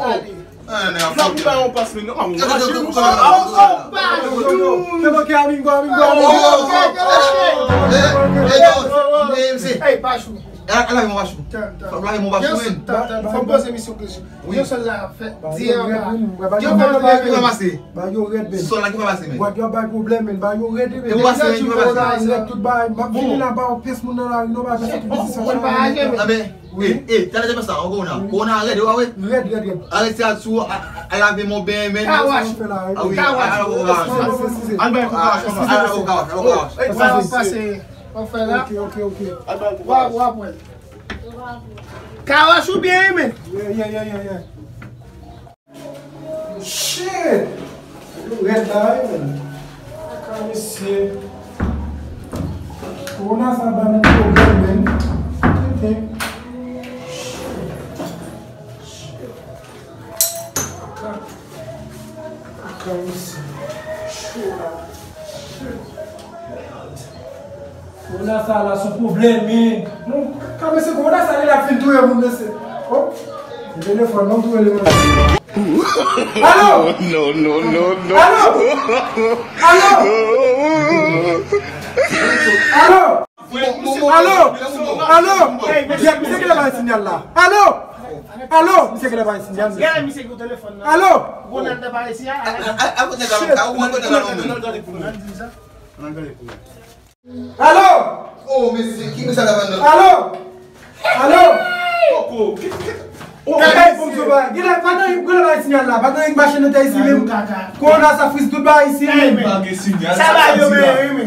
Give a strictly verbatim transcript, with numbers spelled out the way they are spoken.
oh, oh. Ah, nèg ap fè. Sa pou bay yon pas, men non, mwen mache, mwen. Oh, oh, oh, pa yo. Se bon, ke Amingo, Amingo, Amingo. Hey, Pachou. Ala, ala, mon Pachou. Tann, tann. Fò lave mon Pachou, men. Tann, tann, fò m poze misyon kesyon. Wi. Yo sòl la fè, di anba. Yo fè, ki fè pase? Ba yo rèd, men. Sòl la ki fè pase, men. Bwat yo bay pwoblèm, men. Ba yo rèd, men. E ou pase, men, ki fè pase? Rèd tout bagay. M ap vini la, ba yon pyès moun nan lari, non, ba pyès moun nan lari. Ah, ben, e, e, talè te fè sa, an kowona. Kowona rèd, ou pa wè? Rèd, rèd, rèd. Arete a sou, a, a, a lave mon ben, men. Kawash. Ah, wi, kawash. Al bay pou kawash, kòman? Al bay pou kawash, al bay pou kawash. Sa pase, an fè la. Ok, ok, ok. Al bay pou kawash. W ap wè. Kawash ou byen, men. Yeah, yeah, yeah, yeah, yeah. Shit! Yo rèd la, wi, men. Kaka, mesye. Kowona sa ba nou pwoblèm, men. Tete. Shit. Shit. Kaka. Kaka, mesye. Cho la. Shit. Kowona sa la sou pwoblèm, men. Non, ka mesye, kowona sa li la fin touye moun, mesye. Oh, se telefòn, non, touye li, mesye. Alo? No, no, no, no. Alo? Alo? Alo? Alo? Alo? Hey, mesye, misye genlè bay sinyal la. Alo? Alo? Misye genlè bay sinyal, mesye. Alo? Alo? Alo? Oh, mesye, ki mesye la vann nan? Alo? Alo? Koko, ki, ki, oh, kaka, mesye. Bon, so ba, genlè, pa gen, genlè bay sinyal la, pa gen yon machin nan tè isi menm. Kaka. Kowona sa friz tout bagay isi menm. Pa gen sinyal, sa ba yo menm.